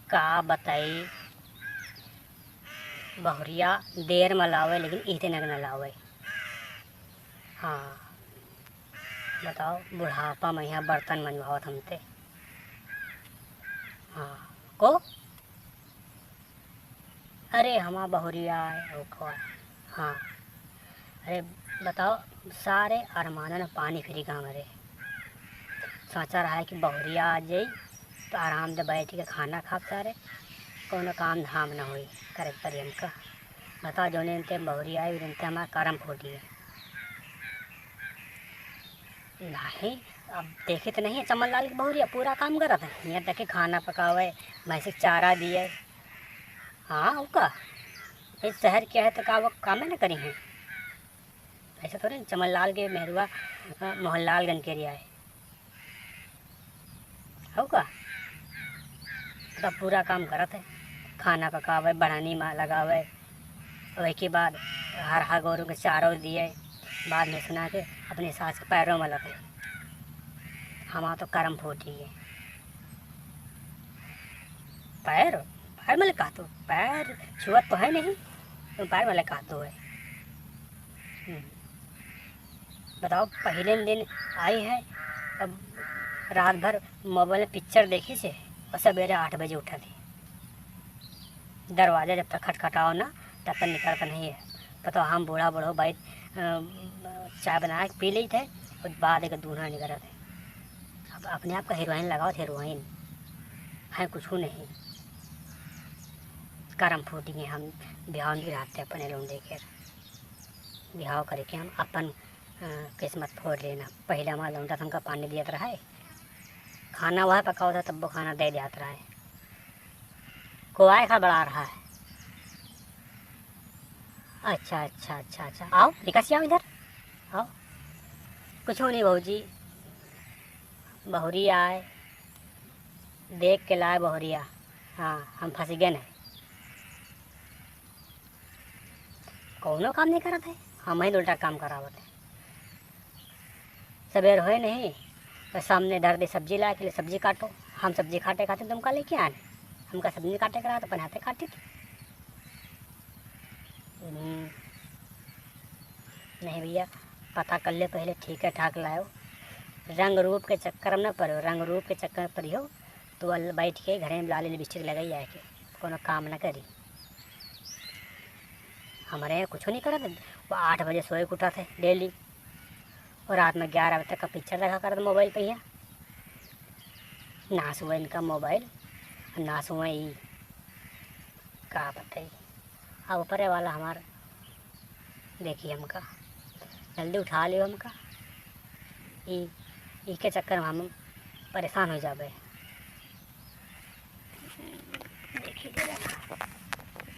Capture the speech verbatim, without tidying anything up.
का बताई, बहुरिया देर में लावे, लेकिन इतने न लावे। हाँ, बताओ, बुढ़ापा में यहाँ बर्तन मंजवावत हमते। हाँ, को? अरे, हमार बहुरिया है, ओको। हाँ। अरे, बताओ, सारे अरमानन में पानी फिरी गवा हमरे। सोचा रहा है कि बहुरिया आ जाई, तो आराम से बैठ के खाना खाब सारे, कौनो काम धाम ना होई, करे के पड़ी हमका। बताओ, जौने दिन ते बहुरिया आई, उ दिन ते हमार करम फूटी है। नहीं, अब देखे तो नहीं है चमन लाल के बहुरिया, पूरा काम करत है। यहाँ तक कि खाना पकावे, भैंस के चारा दिए। हाँ, वो का? इस शहर के है तो का वो कामे न करी हैं? ऐसा थोड़ी चमन लाल के मेहरुआ, अ, मोहन लाल गन के रिया है। हो का? तब पूरा काम करत है, खाना पकावे, बढ़ानी में लगावे, वही के बाद हर हा गोरू के चारो दिए, बाद में सुना के अपने सास के पैरों में लगे। हमार तो करम फूटी है। पैर, पैर में लगा तो, पैर छुअत तो है नहीं, तो पैर में लगा तो है। हम्म। बताओ, पहले दिन आई है, अब रात भर मोबाइल में पिक्चर देखी से और सवेरे आठ बजे उठा थी। दरवाजा जब तक खटखटाओ ना, तब तक निकलता नहीं है। बताओ, हम बूढ़ा बूढ़ो भाई, अ, चाय बना के पी लेते हैं और बाद एक दूल्हा निकलत है। अब अपने आप का हीरोइन लगाओ, हीरोइन है, कुछ नहीं। करम फूटी है, हम बिहाव नहीं रहते अपने लौंडे के। बिहाव करके हम अपन, अ, किस्मत फोड़ लेना। पहले हमारा लौंडा तो हमका पानी दियत रहा है, खाना वह पकाओ था, तब वो खाना दे जात रहा है। को आए खा बड़ा रहा है। अच्छा, अच्छा, अच्छा, अच्छा, आओ, निकल से आओ इधर, आओ। कुछ नहीं भौजी, बहुरी आए, देख के लाए बहुरिया। हाँ, हम फंस गए हैं। कौनो काम नहीं करत है, हम ही उल्टा काम करावत है। सबेर होए नहीं, तो सामने धर दे सब्जी लाए के लिए, सब्जी काटो। हम सब्जी काटे खातिर तुमका लेके आए, हमका सब्जी काटे के रहा तो अपन हाथे काटी थी। हम्म, नहीं भैया, पता कर ले पहले, ठीक है ठाक लायो। रंग रूप के चक्कर में न पड़ो, रंग रूप के चक्कर में पड़ियो तो अल-, बैठ के घरे में लाली लिपस्टिक लगाई आए के, कोनो काम न करी। हमारे यहाँ कुछ नहीं करत, वो आठ बजे सोए के उठत है डेली, और रात में ग्यारह बजे तक का पिक्चर देखा करत मोबाइल पे ही। नास हुआ इनका मोबाइल, नास हुआ ई, का बताई। अब ऊपरे वाला हमार देखी हमका, जल्दी उठा लियो हमका। ई, ई के चक्कर में हम परेशान हो जाबे। देखी जरा।